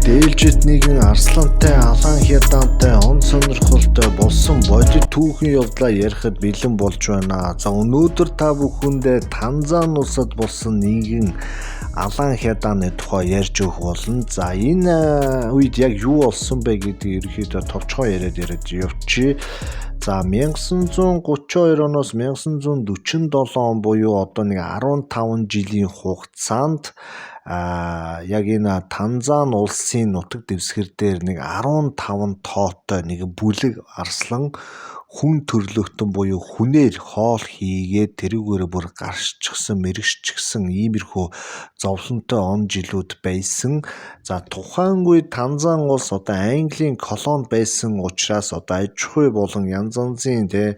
Ээлжит нэгэн арслантай, алаан хядаантай, он сонирхолтой болсон бодит түүхэн явдлаа ярихад бэлэн болж байна. За, өнөөдөр та бүхэндээ Танзан улсад болсон нэгэн алаан хядааны тухай ярьж өгөх болно. За, энэ үед яг юу болсон бэ гэдгийг ерөнхийдөө товчхон яриад яриад явчих. За, 1932 оноос 1947 он буюу одоо нэг 15 жилийн хугацаанд яг энэ Танзан улсын нутаг дэвсгэр дээр нэг 15 тоотой нэг бүлэг арслан хүн төрлөختөн буюу хүнээр хоол хийгээд, тэрүүгээр бүр гарччихсан, мэрэгшчихсэн иймэрхүү зовлонтой он жилүүд байсан. За, тухайн үед Танзан улс одоо Английн колони байсан учраас одоо аж ахуй болон янз янзын те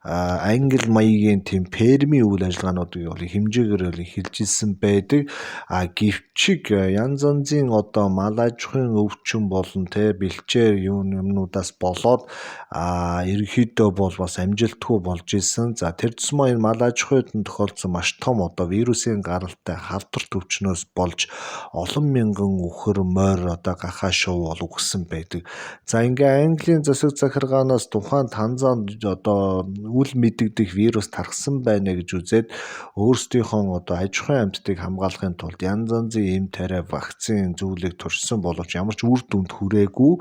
англи маягийн тийм фермийн үйл ажиллагаануудыг бол хэмжээгээр бол эхэлж байдаг. А гэвчиг янз янзын одоо мал аж ахуйн өвчин болон те бэлчээр юм юмнуудаас болоод ерөнхийдөө бол бас амжилтгүй болж исэн. За, тэр тусмаа энэ мал аж ахуйд нь тохиолдсон маш том одоо вирусын гаралтай халдвар төвчнөөс болж олон мянган үхэр, морь, одоо гахаа шувуу бол үхсэн байдаг. За, ингээ Английн засаг захиргаанаас тухайн Танзанд одоо үл мэдэгдэх вирус тархсан байна гэж үзээд, өөрсдийнхөө одоо аж ахуйн амьтдыг хамгаалахын тулд янз янзын эм тариа, вакцин зүйлийг туршсан боловч ямар ч үр дүнд хүрээгүй.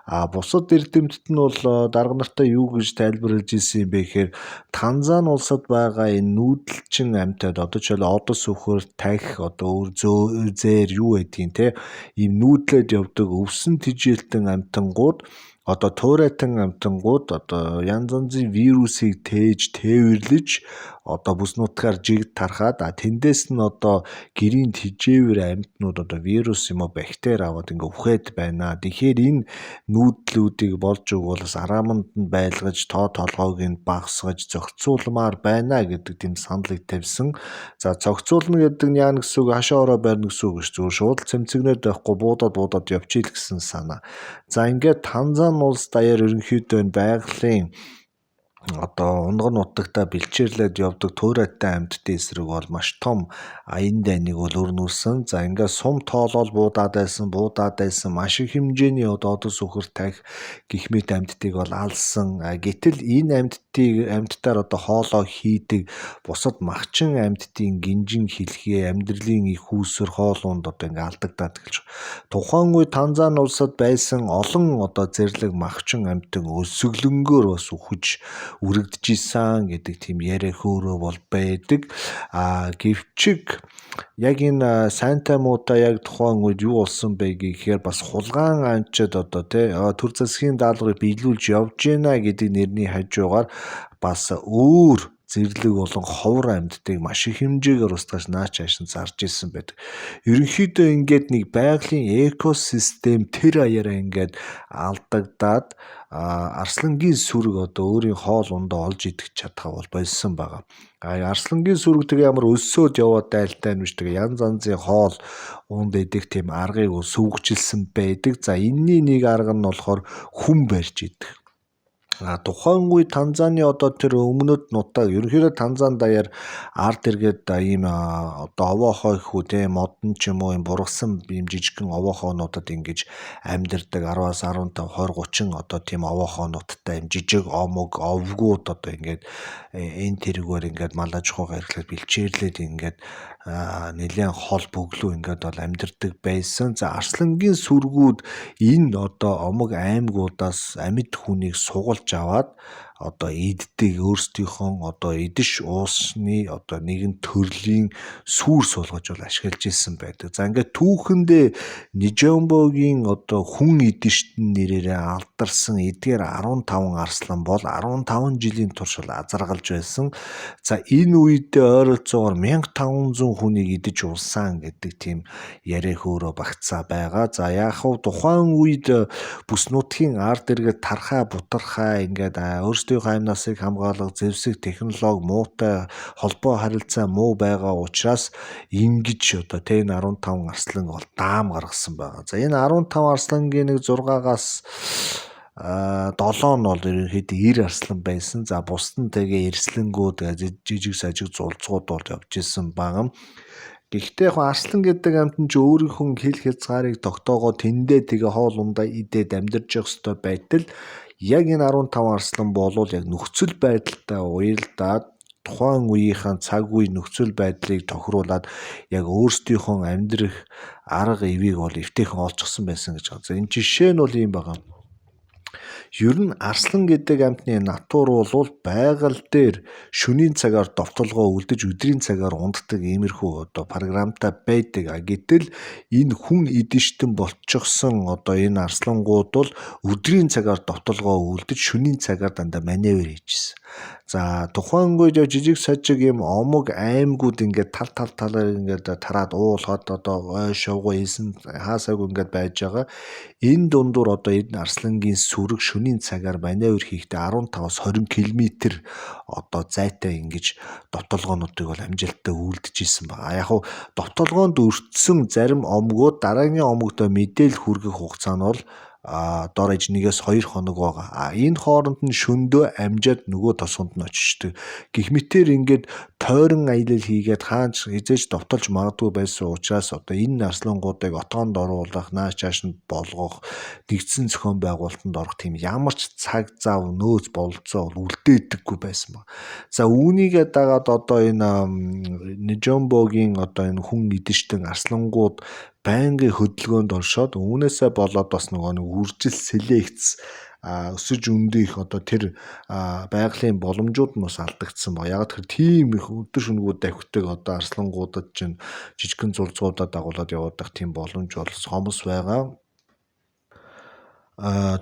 А бусад эрдэмтэд нь бол дарга нартай юу гэж тайлбарлаж ирсэн юм бэ гэхээр Танзан улсад байгаа энэ нүүдэлчин амьтад, одоо жишээл одос үхэр, тахь, одоо өөр зөөр юу гэдгийг те, ийм нүүдлээд явдаг өвсөн тэжээлтэн амьтангууд, одоо туурайтан амьтангууд одоо янз янзын вирусыг тээж тээвэрлэж, одоо бүс нутгаар жигд тархаад, тэндээс нь одоо гэрийн тэжээвэр амьтнууд одоо вирус юм уу бактери аваад ингээ үхээд байна. Тэгэхээр энэ нүүдлүүдийг болж өгвөл бас арааманд нь байлгаж, тоо толгойг нь багасгаж зохицуулмаар байна гэдэг тийм саналыг тавьсан. За, зохицуулна гэдэг нь яана гэсэн үг, хашаа ороо байрна гэсэн үг биш. Зүгээр шууд л цэмцэгнээд байхгүй, буудаад буудаад явчих л гэсэн санаа. За, ингээд Танзан улс даяар ерөнхийдөө энэ байгалийн одоо унган нутагтаа бэлчээрлээд явдаг туурайтай амьтдын эсрэг бол маш том аян дайныг бол өрнүүлсэн. За, ингээд сум тоолол буудаад байсан, буудаад байсан, маш их хэмжээний одоо одос үхэр, тахь гэх мэт амьтдыг бол алсан. Гэтэл энэ амьтдыг амьтдаар одоо хоолоо хийдэг бусад махчин амьтдын гинжин хилхээ, амьдралын их үүсвэр, хоол унд одоо ингээд алдагдаад эхэлж байгаа. Тухайн үед Танзан улсад байсан олон одоо зэрлэг махчин амьтан өлсгөлөнгөөр бас үхэж үрэгдэж исэн гэдэг тийм яриа хөөрөө бол байдаг. А гэвчиг яг энэ сайнтай муутай яг тухайн үед юу болсон бэ гэхээр бас хулгайн анчид одоо тий төр засгийн даалгаврыг биелүүлж явж гинэ гэдэг нэрний хажуугаар бас өөр зэрлэг болон ховор амьтдыг маш их хэмжээгээр устгаж наач ааш нь зарж исэн байдаг. Ерөнхийдөө ингээд нэг байгалийн экосистем тэр аяараа ингээд алдагдаад, арслангийн сүрэг одоо өөрийн хоол ундаа олж идэх чадхаа бол болсон байгаа. А арслангийн сүрэг тэгээ ямар өлсөөд яваад дайлтай нь биш, тэгээ янз янзын хоол унд идэх тийм аргыг сөвгөжилсөн байдаг. За, энэний нэг арга нь болохоор хүн барьж идэх. А тухайн үе Танзаны одоо тэр өмнөд нутаг, ерөнхийдөө Танзан даяар ард иргэд ийм одоо овоо хой хүү те, модон ч юм уу, ийм бургасан ийм жижигхэн овоо хоонуудад ингэж амьдардаг. 10-аас 15, 20, 30 одоо тийм овоо хоонуудтай ийм жижиг омог овгууд одоо ингээд энэ тэрүүгээр ингээд мал аж ахуйгаа эрхлээд, бэлчээрлээд ингээд нэлээн хол бөглөө ингээд бол амьдардаг байсан. За, арслангийн сүргүүд энэ одоо омог аймагуудаас амьд хүнийг сугалж аваад одоо иддэг, өөрсдийнхөө одоо идэж уусны одоо нэгэн төрлийн сүүр суулгаж бол ашиглаж исэн байдаг. За, ингээд түүхэндээ Нижомбогийн одоо хүн идэштэн нэрээрээ алдарсан эдгээр 15 арслан бол 15 жилийн турш бол азаргалж байсан. За, энэ үедээ ойролцоогоор 1500 хүнийг идэж уулсан гэдэг тийм яриа хөөрөө багтсаа байгаа. За, яг хав тухайн үед бүс нутгийн ард иргэд тархаа бутархаа ингээд өөрсдийнхөө амь насыг хамгаалах зэвсэг, технологи муутай, холбоо харилцаа муу байгаа учраас ингэж одоо тэ энэ 15 арслан бол даам гаргасан байгаа. За, энэ 15 арслангийн нэг 6-аас 7 нь бол ерөнхийдөө 90 арслан байсан. За, бусд нь тэгээ эрслэнгүүд, жижиг сажиг зулцгууд бол явж исэн байгаа. Гэхдээ яг арслан гэдэг амьтан ч өөрийнхөө хил хязгаарыг тогтоогоо тэндээ тэгээ хоол ундаа идээд амьдарч явах ёстой байтал яг энэ 15 арслан болвол яг нөхцөл байдалтай уялдаад тухайн үеийнхээ цаг үе нөхцөл байдлыг тохируулаад яг өөрсдийнхөө амьдрах арга эвийг бол эвтэйхэн олчихсон байсан гэж байна. За энэ жишээ нь бол ийм байгаа. Ер нь арслан гэдэг амьтны натур бол байгаль дээр шөнийн цагаар довтолгоо үлдэж өдрийн цагаар унтдаг иймэрхүү одоо програмтай байдаг. Гэтэл энэ хүн идэштэн болчихсон одоо энэ арслангууд бол өдрийн цагаар довтолгоо үлдэж шөнийн цагаар дандаа маневр хийжсэн. За тухайн үед жижиг сажиг юм омог аймагуд ингээд тал тал талаар ингээд тараад уулгаад одоо ой шувгуу хийсэн хаасаагүй ингээд байж байгаа. Энэ дундуур одоо энэ арслангийн сүрэг шөнийн цагаар маневр хийхдээ 15-аас 20 км одоо зайтай ингэж довтолгоонуудыг бол амжилттай үйлдэж исэн байна. Яг хуу довтолгоонд өртсөн зарим омгууд дараагийн омогдоо мэдээлэл хүргэх хугацаа нь бол дор аж 1-2 хоног байгаа. А энэ хооронд нь шөндөө амжаад нөгөө тосгонд нь очиждаг. Гэх мэтээр ингээд тойрон аялал хийгээд хаанч хизээж довтолж магадгүй байсан учраас одоо энэ арслангуудыг отгоонд оруулах, нааш чааш нь болгох, нэгдсэн зохион байгуулалтанд орох тийм ямар ч цаг зав нөөц бололцоо бол үлдээдэггүй байсан баг. За үүнийгээ дагаад одоо энэ Нижомбогийн одоо энэ хүн идэштэн арслангууд байнгын хөдөлгөөнд оршоод үүнээсээ болоод бас нөгөө нэг үржил селекц өсөж өндөх одоо тэр байгалийн боломжууд нь бас алдагдсан ба. Яг тэр тийм их өдөр шөнөгүй давхидаг одоо арслангуудад чинь жижигхэн зурцгуудаа дагуулад явуудах тийм боломж бол сомс байгаа.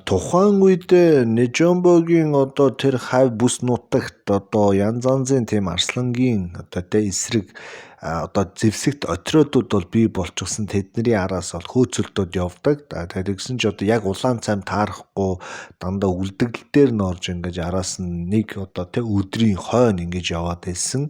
Тухайн үед Нижомбогийн одоо тэр хав бүс нутагт одоо янз янзын тийм арслангийн одоо тэ эсрэг одоо зэвсэгт отрядууд бол бий болчихсон. Тэдний араас бол хөөцөлтөд явдаг. Тэгсэн чи одоо яг улаан цайм таарахгүй дандаа үлдэгдэл дээр нь орж ингэж араас нь нэг одоо тэ өдрийн хойно ингэж яваад байсан.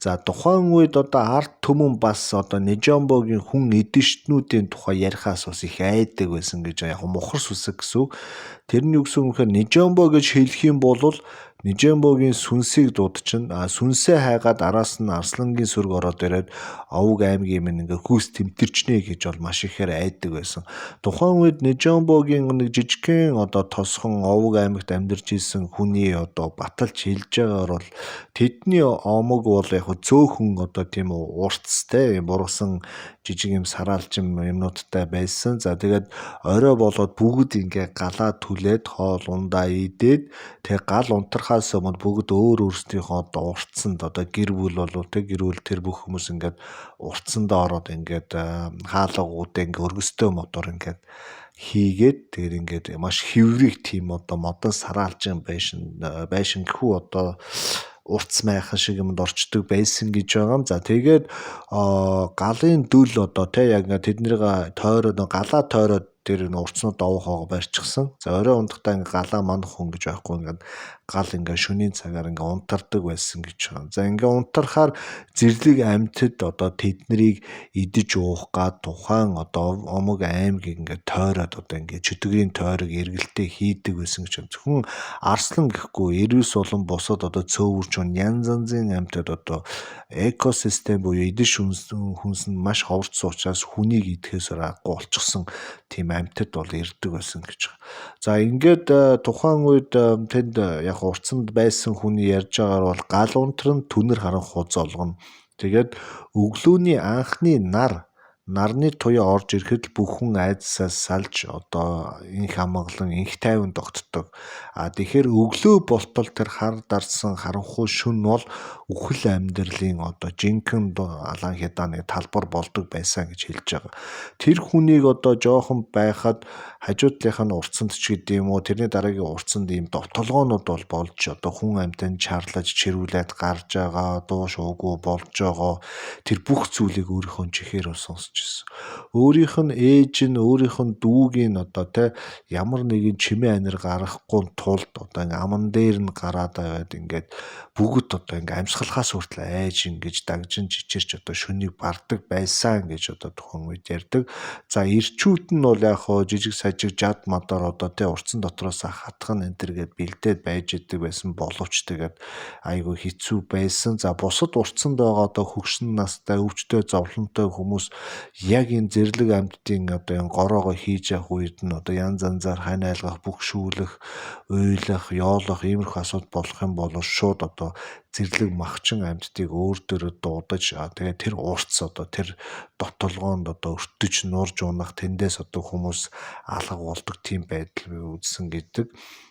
За тухайн үед одоо ард түмэн бас одоо Нижомбогийн хүн эдэнштнүүдийн тухай ярихаас бас их айдаг байсан гэж яг мухар сүсэг гэсэн үг. Тэр нь юу гэсэн юм гэхээр Нижомбо гэж хэлэх юм бол Нижомбогийн сүнсийг дуудчихна. Сүнсээ хайгаад араас нь Арслангийн сүрэг ороод ирээд Овг аймгийн минь ингээ хүйс тэмтэрчнэ гэж бол маш ихээр айдаг байсан. Тухайн үед Нижомбогийн нэг жижигхэн одоо тосхон Овг аймагт амьдарч исэн хүний одоо баталж хэлж байгаагаар бол тэдний омог бол яг цөөхөн одоо тийм уртстай бургасан жижиг юм сараалжим юмнуудтай байсан. За тэгээд орой болоод бүгд ингээ галаа түлээд хоол ундаа идээд тэг гал унтрахаас өмнө бүгд өөр өөрсдийнхөө одоо уртсанд одоо гэр бүл болов тэг гэр бүл тэр бүх хүмүүс ингээд уртсандаа ороод ингээд хаалгуудаа ингээ өргөстөө модоор ингээд хийгээд тэгээд ингээд маш хэврийг тийм одоо модон сараалжин байшин байшин гэхүү одоо уртс майхан шиг юмд орчдөг байсан гэж байгаа юм. За тэгээд галын дүл одоо те яг ингээд тэднийг тойроод галаа тойроод тэр уртснууд овоохоо барьчихсан. За орой унтахдаа ингээ галаа манах хүн гэж байхгүй ингээд гал ингээ шөнийн цагаар ингээ унтардаг байсан гэж байгаа. За ингээ унтархаар зэрлэг амьтад одоо тэднийг идэж уух гад тухайн одоо омог аймгийг ингээ тойроод одоо ингээ чөтгөрийн тойрог эргэлтээ хийдэг байсан гэж байна. Зөвхөн арслан гэхгүй эрвэс болон бусад одоо цөөвөрч янз янзын амьтад одоо экосистем буюу идэж хүнс нь маш ховорцсон учраас хүнийг идэхээс аргагүй болчихсон тийм амьтад бол ирдэг байсан гэж байгаа. За ингээд тухайн үед тэнд яг уртсанд байсан хүний ярьж байгаагаар бол гал унтран түнэр харанхуй золгоно. Тэгээд өглөөний анхны нарны туяа орж ирэхэд л бүх хүн айдсаас салж одоо инх амгалан инх тайван тогтдог. А тэгэхээр өглөө болтол тэр хар дарсан харанхуй шөнө бол үхэл амьдралын одоо жинхэнэ алаан хядааны талбар болдог байсан гэж хэлж байгаа. Тэр хүнийг одоо жоохон байхад хажуу талынх нь уртсанд ч гэдэг юм уу тэрний дараагийн уртсанд ийм довтолгоонууд бол болж одоо хүн амьтан чарлаж чирүүлээд гарч байгаа дуу шуугүй болж байгаа тэр бүх зүйлийг өөрийнхөө чихээр бол сонсч ирсэн. Өөрийнх нь ээж нь, өөрийнх нь дүүгийн одоо те ямар нэгэн чимээ анир гаргахгүй тулд одоо ингээ аман дээр нь гараад аваад ингээд бүгд одоо ингээ амьсгалахаас хүртэл айж ингэж дагжин чичирч одоо шөнийг бардаг байсан гэж одоо тухайн үед ярьдаг. За, эрчүүд нь бол яг хоо жижиг сажиг жад мадаар одоо те уртсан дотроос хатхан энэ төр гээд бэлдээд байж идэг байсан боловч тэгээд айгүй хэцүү байсан. За, бусад уртсанд байгаа одоо хөгшин настай, өвчтөй, зовлонтой хүмүүс яг энэ зэрлэг амьтдын одоо энэ гороогоо хийж явах үед нь одоо янз янзаар хань айлгах, бүх шүүлэх, уйлах, ёолох иймэрхүү асуудал болох юм бол шууд одоо зэрлэг махчин амьтдыг өөр дөрөө дуудаж, тэгээд тэр уртс одоо тэр дотолгоонд одоо өртөж нурж унах, тэндээс одоо хүмүүс алга болдог тийм байдал үзсэн гэдэг.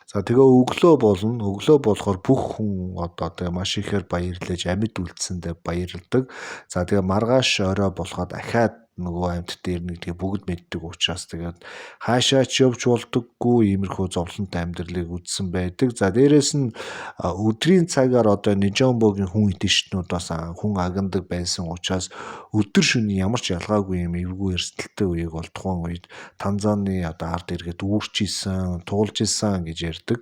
За, тэгээ өглөө болно. Өглөө болохоор бүх хүн одоо тэгээ маш ихээр баярлаж, амьд үлдсэндээ баярладаг. За, тэгээ маргааш орой болоход ахиад нөгөө амьтад ирнэ гэдгийг бүгд мэддэг учраас тэгээд хаашаа ч явж болдоггүй иймэрхүү зовлонтой амьдралыг үзсэн байдаг. За, дээрэс нь өдрийн цагаар одоо Нижомбогийн хүн идэвчнүүд бас хүн агнадаг байсан учраас өдөр шөнө ямар ч ялгаагүй юм эвгүй эрсдэлтэй үеийг бол тухайн үед Танзаны одоо ард иргэд үүрч исэн, туулж исэн гэж ярьдаг.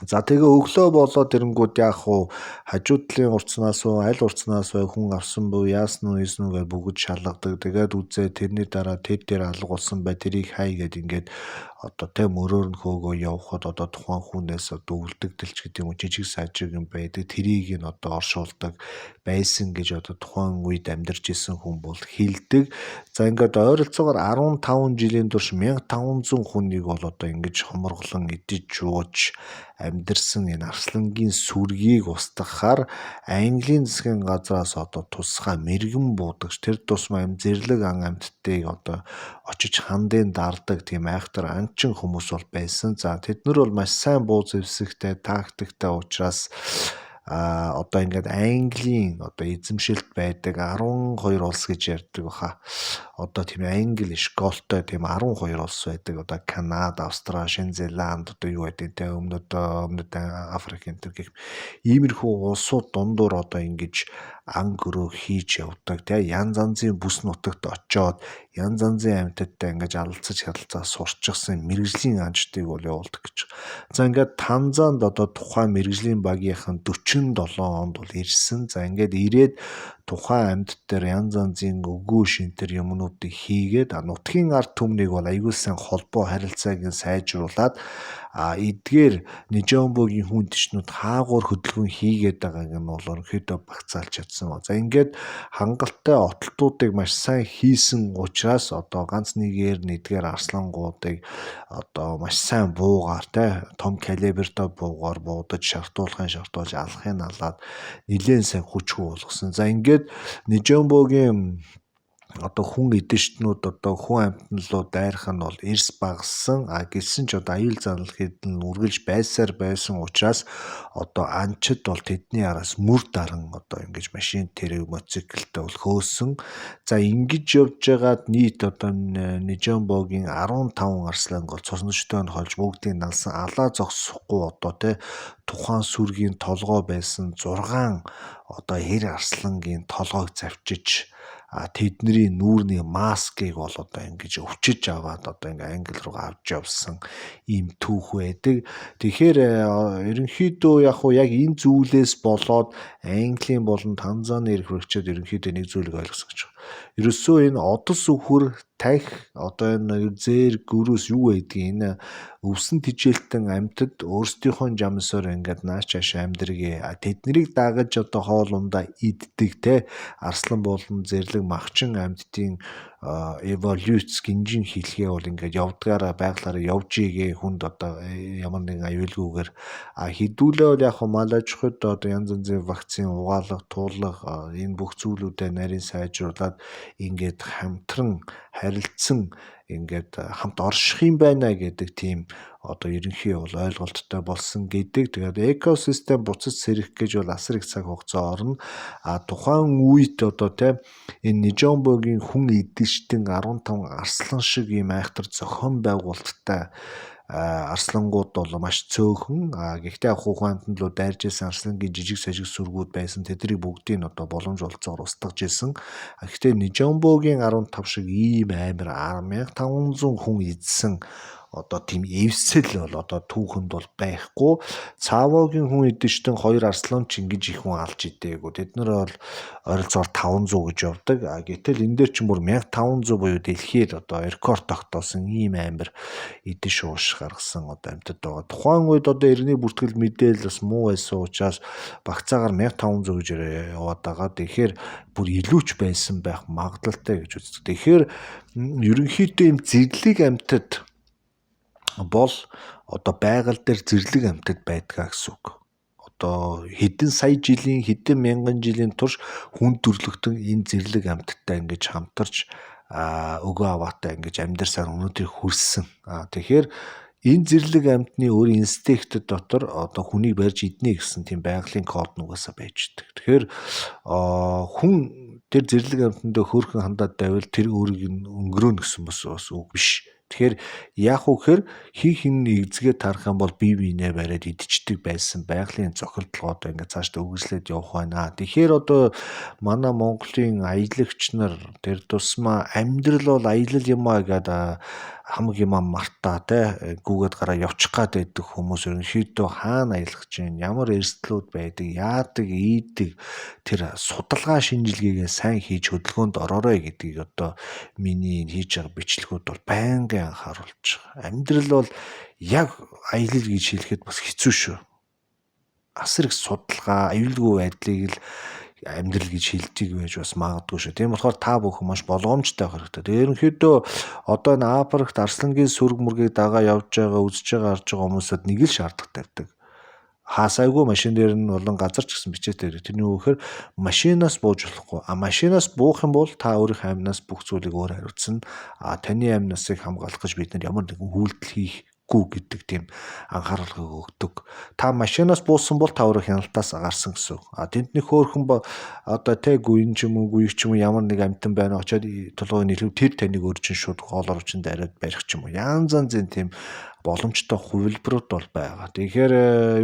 За, тэгээ өглөө болоод ирэнгүүт яах вэ? Хажуу талын уртснаас уу, аль уртснаас вэ, хүн авсан буу, яасан уу, ийсэн үү гэж бүгд шалгадаг. Тэгээд үзээ, тэрний дараа тэр дээр алга болсон бай, тэрийг хай гэд ингээд одоо тэ мөрөөр нь хөөгөө явхад одоо тухайн хүнээс одоо өвлдөгдөлч гэдэг юм уу, жижиг сажиг юм байдаг. Тэрийг нь одоо оршуулдаг байсан гэж одоо тухайн үед амьдарч исэн хүн бол хэлдэг. За, ингээд ойролцоогоор 15 жилийн турш 1500 хүнийг бол одоо ингэж хоморглон идэж ууж амьдарсан энэ арслангийн сүргийг устгахаар Английн засгийн газраас одоо тусгай мэрэгэн буудагч, тэр тусмаа юм зэрлэг ан амьтдыг одоо очиж хандын дардаг тийм айхтар анчин хүмүүс бол байсан. За, тэд нар бол маш сайн буу зэвсэгтэй, тактиктай учраас одоо ингээд Английн одоо эзэмшилт байдаг 12 улс гэж ярьдаг баха. Одоо тийм Англи школтой тийм 12 улс байдаг. Одоо Канада, Австрали, Шинэ Зеланд, одоо юу гэдэг те өмнөд Африк энэ төр гэх иймэрхүү улсууд дундуур одоо ингэж ан гөрөө хийж явдаг те, янз янзын бүс нутагт очоод янз янзын амьтадтай ингэж алалцаж харилцаа сурчсан мэргэжлийн анчдыг бол явуулдаг гэж. За, ингээд Танзанд одоо тухайн мэргэжлийн багийнхан 47 онд бол ирсэн. За, ингээд ирээд тухайн амьтад дээр янз янзын өгөө шинтер юмнуудыг хийгээд, нутгийн ард түмнийг бол аюул сан холбоо харилцааг нь сайжруулад, эдгээр Нижомбогийн хүн төчнүүд хаагуур хөдөлгөөн хийгээд байгааг нь бол ерөнхийдөө багцаалж чадсан. За, ингээд хангалттай отолтуудыг маш сайн хийсэн учраас одоо ганц нэгээр нэгдгээр арслангуудыг одоо маш сайн буугаар те том калибертой буугаар буудаж, шартуулахын шартуулж, алахын алаад нэлээд сайн хүчгүй болгосон. За, ингээд Нижомбогийн одоо хүн эдэжтнүүд одоо хүн амьтан руу дайрах нь бол эрс багассан. А гэсэн ч одоо аюул занал хэд нь үргэлж байсаар байсан учраас одоо анчид бол тэдний араас мөр даран одоо ингэж машин тэрэг мотоциклтэй бол хөөсөн. За, ингэж явж байгаад нийт одоо Нижомбогийн 15 арсланг бол цусночтой нь холж бүгдийг налсан, алаа зогсохгүй одоо те тухайн сүргийн толгой байсан 6 одоо 90 арслангийн толгойг завчиж, тэдний нүүрний маскыг бол одоо ингэж өвчиж аваад одоо ингээ англи руу авч явсан ийм түүх байдаг. Тэгэхээр ерөнхийдөө яг уу яг энэ зүйлээс болоод Английн болон Танзаны эрх хэрэгчид ерөнхийдөө нэг зүйлийг ойлгосон гэж байна. Ерөөсөө энэ одос үхэр тархи одоо энэ зээр гөрөөс юу байдгийг, энэ өвсөн тижээлтэн амьтад өөрсдийнхөө жамсаар ингээд нааш чааш амьдрыг, тэднийг дагаж одоо хоол ундаа иддэг те арслан болон зэрлэг махчин амьтдын эволюц гинжин хэлхээ бол ингээд явдгаараа байглаараа явж игээ хүнд одоо ямар нэгэн аюулгүйгээр. Хідүүлээ бол яг мал аж ахуйд одоо янз янзын вакцин, угаалга, туулга энэ бүх зүйлүүдээ нарийн сайжруулад ингээд хамтран харилцсан ингээд хамт орших юм байна гэдэг тийм одоо ерөнхий бол ойлголттой болсон гэдэг. Тэгээд экосистем буцаж сэрэх гэж бол асар их цаг хугацаа орно. А тухайн үед одоо те энэ Нижомбогийн хүн эдэлжтэн 15 арслан шиг ийм айхтар зохион байгуулалттай Арслангууд бол маш цөөхөн. Гэхдээ хүүхэн амьтан руу дайрж исэн арслангийн жижиг сажиг сүргүүд байсан. Тэднийг бүгдийг нь одоо боломж олцоор устгаж исэн. Гэхдээ Нижомбогийн 15 шиг ийм амар 1500 хүн эзсэн одоо тийм эвсэл бол одоо түүхэнд бол байхгүй. Цаавогийн хүн идэжтэн хоёр арслан ч ингэж их хүн алж идээгүй. Тэд нар бол ойролцоогоор 500 гэж явдаг. Гэтэл энэ дээр ч бүр 1500 буюу дэлхийд одоо рекорд тогтоосон ийм амар идэж ууш гаргасан одоо амьтад байгаа. Тухайн үед одоо иргэний бүртгэл мэдээлэл бас муу байсан учраас багцаагаар 1500 гэж яваад байгаа. Тэгэхээр бүр илүү ч байсан байх магадлалтай гэж үздэг. Тэгэхээр ерөнхийдөө ийм зэрлэг амьтад бол одоо байгаль дээр зэрлэг амьтад байдгаа гэсэн үг. Одоо хэдэн сая жилийн, хэдэн мянган жилийн турш хүн төрлөختөн энэ зэрлэг амьтадтай ингэж хамтарч өгөө аваатай ингэж амьдарсаар өнөөдөр хүрсэн. Тэгэхээр энэ зэрлэг амьтны өөр инстинкт дотор одоо хүнийг барьж иднэ гэсэн тийм байгалийн код нугасаа байж идэг. Тэгэхээр хүн тэр зэрлэг амьтандаа хөөрхөн хандаад байвал тэр өөрийг нь өнгөрөөнө гэсэн бас үг биш. Тэгэхээр яах вэ гэхээр хин хин нэгзгээ тарах юм бол бие биенээ бариад идчихдэг байсан байгалийн зохиолдлого одоо ингээд цаашдаа үргэлжлээд явах байна. Тэгэхээр одоо манай Монголын аялагч нар тэр тусмаа амьдрал бол аялал юм а гэдэг хамаг юмаа мартаа те гүгээд гараа явчих гад байдаг хүмүүс ерөнхийдөө хаана аялах чинь ямар эрсдлүүд байдаг, яадаг, ийдэг тэр судалгаа шинжилгээгээ сайн хийж хөдөлгөөнд ороорой гэдгийг одоо миний энэ хийж байгаа бичлэгүүд бол байнгын анхааруулж байгаа. Амьдрал бол яг аялал гэж хэлэхэд бас хэцүү шүү. Асар их судалгаа, аюулгүй байдлыг л амьдрал гэж хэлдэг байж бас магадгүй шүү. Тийм болохоор та бүхэн маш болгоомжтой байх хэрэгтэй. Тэгээ ерөнхийдөө одоо энэ Африкт арслангийн сүрэг мөргийг дагаа явж байгаа, үзэж байгаа, харж байгаа хүмүүсд нэг л шаардлага тавьдаг. Хаасайгүй машин дээр нь болон газар ч гэсэн бичээтэй. Тэрний юу гэхээр машинаас бууж болохгүй. А машинаас буух юм бол та өөрийнхөө амнаас бүх зүйлийг өөр хариуцна. А таны амнасыг хамгаалах гэж бид нар ямар нэгэн үйлдэл хийх гэдэг тийм анхааруулгыг өгдөг. Та машинаас буусан бол та өөрөө хяналтаас гарсан гэсэн үг. А тэнд нэг хөөхөн одоо тэ гүн ч юм уу гүйх ч юм уу ямар нэг амьтан байна очоод толгойг нийлэв тэр таныг өөр чинь шууд хоолоор чинь дайраад барих ч юм уу. Янз янзын тийм боломжтой хувилбарууд бол байгаа. Тэгэхээр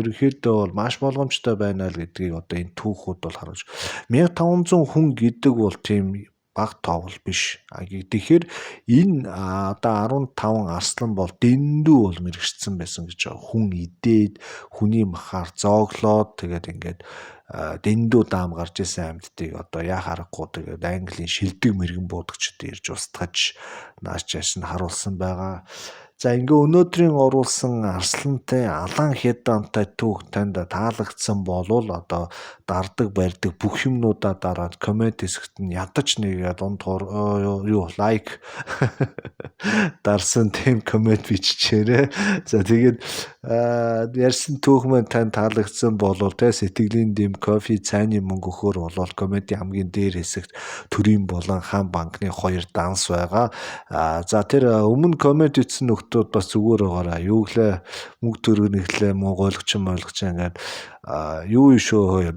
ерөнхийдөө бол маш болгоомжтой байна л гэдгийг одоо энэ түүхүүд бол харуулж 1500 хүн гэдэг бол тийм бага тоо бол биш. Тэгэхээр энэ одоо 15 арслан бол дэндүү бол мэрэгчсэн байсан гэж байгаа. Хүн идээд, хүний махаар зооглоод тэгээд ингээд дэндүү даам гарч исэн амьтдыг одоо яах аргагүй тэгээд Английн шилдэг мэрэгэн буудагчид ирж устгаж нааш чааш нь харуулсан байгаа. За ингээ өнөөдрийн оруулсан арслантай алаан хядаантай түүх танд таалагдсан болвол одоо дардаг барьдаг бүх юмнуудаа дараад коммент хэсэгт нь ядаж нэг дунд юу лайк дарсан тийм коммент биччихээрэй. За тэгээд ярьсан түүх маань танд таалагдсан болвол те сэтгэлийн дэм кофе цайны мөнгө өгөхөөр болвол комментийн хамгийн дээр хэсэгт төрийн болон хаан банкны хоёр данс байгаа. За тэр өмнө коммент бичсэн нөхдүүд бас зүгээр байгаараа. Юу гэлээ мөнгө төрөг нэглээ муу гойлгочин мойлгочин ингээд юу шүү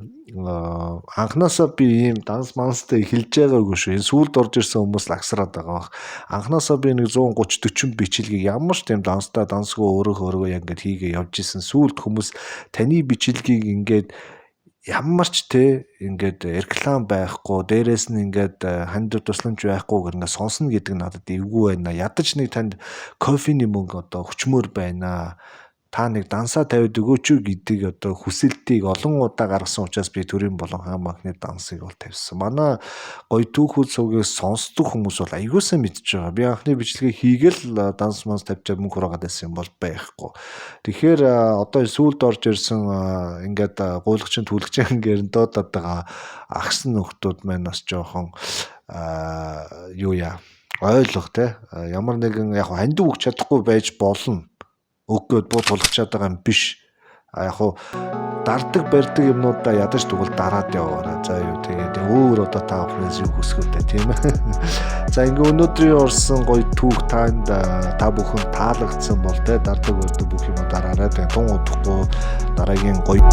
анхнаасаа би ийм данс манстай эхэлж байгаагүй шүү. Энэ сүүлд орж ирсэн хүмүүс л агсраад байгаа бах. Анхнаасаа би нэг 130 40 бичлэгийг ямар ч тийм данстай дансгүй өөрөө яг ингээд хийгээ явж исэн. Сүүлд хүмүүс таны бичлэгийг ингээд ямар ч те ингээд реклам байхгүй, дээрээс нь ингээд ханд тусламж байхгүйгээр ингээд сонсно гэдэг нь надад эвгүй байна. Ядаж нэг танд кофений мөнгө одоо өчмөр байна. Та нэг дансаа тавиад өгөөч гэдэг одоо хүсэлтийг олон удаа гаргасан учраас би төрийн болон хаан банкны дансыг бол тавьсан. Манай гоё түүхүүд суугийг сонсдог хүмүүс бол аягуулсан мэдж байгаа. Би анхны бичлэгээ хийгээл данс манс тавьчаад мөнгө хураагаад байсан юм бол байхгүй. Тэгэхээр одоо сүүлд орж ирсэн ингээд гуйлгчин түлгчин гэрэн дуудаад байгаа агсан нөхдүүд маань бас жоохон юу яа ойлго те ямар нэгэн яг хандив өгч чадахгүй байж болно. Өгөөд буу тулгачаад байгаа юм биш. А яг хуу дардаг барьдаг юмнуудаа ядаж тэгвэл дараад яваарай. За юу тэгээд өөр одоо та бүхнээс юу хүсэх вэ тийм ээ. За ингээ өнөөдрийн орсон гоё түүх танд та бүхэн таалагдсан бол те дардаг барьдаг бүх юмаа дараарай. Тэгээд тун удахгүй дараагийн гоё